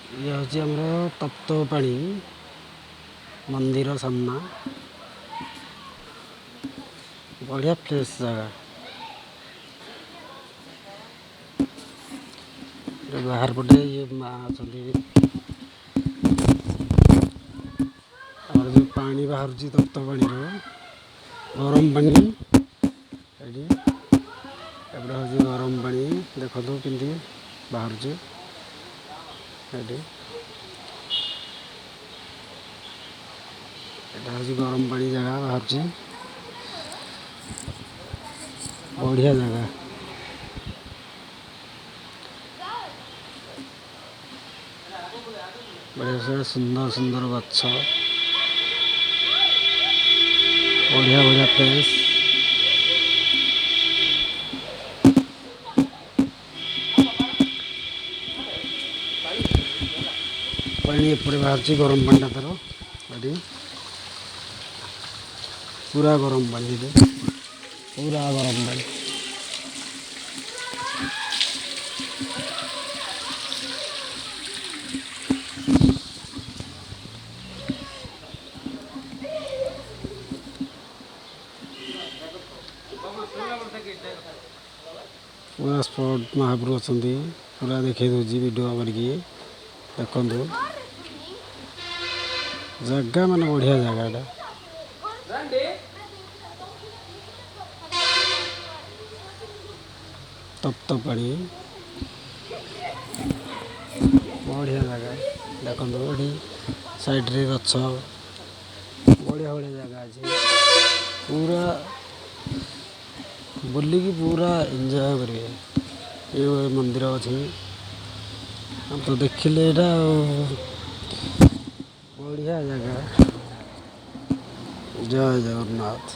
ଇଏ ହେଉଛି ଆମର ତପ୍ତପାଣି ମନ୍ଦିର ସାମ୍ନା। ବଢ଼ିଆ ଫ୍ରେଶ୍ ଜାଗା। ବାହାର ପଟେ ଇଏ ମା ଅଛନ୍ତି। ଆମର ଯେଉଁ ପାଣି ବାହାରୁଛି ତପ୍ତପାଣିରୁ, ଗରମ ପାଣି, ଏଠି ଏପଟେ ହେଉଛି ଗରମ ପାଣି। ଦେଖନ୍ତୁ କେମିତି ବାହାରୁଛି ଏଠି। ଏଟା ହେଉଛି ଗରମ ପାଣି ଜାଗା ବାହାରୁଛି। ବଢ଼ିଆ ଜାଗା। ବଢ଼ିଆ ସୁନ୍ଦର ସୁନ୍ଦର ଗଛ, ବଢ଼ିଆ ବଢ଼ିଆ ପ୍ଲେସ୍। ପାଣି ଏପଟେ ବାହାରୁଛି ଗରମ ପାଣିଟା ତାର। ଏଠି ପୁରା ଗରମ ପାଣି, ଏଠି ପୁରା ଗରମ ପାଣି। ପୁରା ସ୍ପଟ୍ ମହାପ୍ରଭୁ ଅଛନ୍ତି, ପୁରା ଦେଖେଇ ଦେଉଛି ଭିଡ଼ିଓ କରିକି। ଦେଖନ୍ତୁ ଜାଗା, ମାନେ ବଢ଼ିଆ ଜାଗାଟା। ତପ୍ତପାଣି ବଢ଼ିଆ ଜାଗା। ଦେଖନ୍ତୁ ଏଠି ସାଇଡ଼ରେ ଗଛ, ବଢ଼ିଆ ବଢ଼ିଆ ଜାଗା ଅଛି। ପୁରା ବୁଲିକି ପୁରା ଏନ୍ଜୟ କରିବେ। ଏ ମନ୍ଦିର ଅଛି ତ ଦେଖିଲେ ଏଇଟା ଆଉ ବଢ଼ିଆ ଜାଗା। ଜୟ ଜଗନ୍ନାଥ।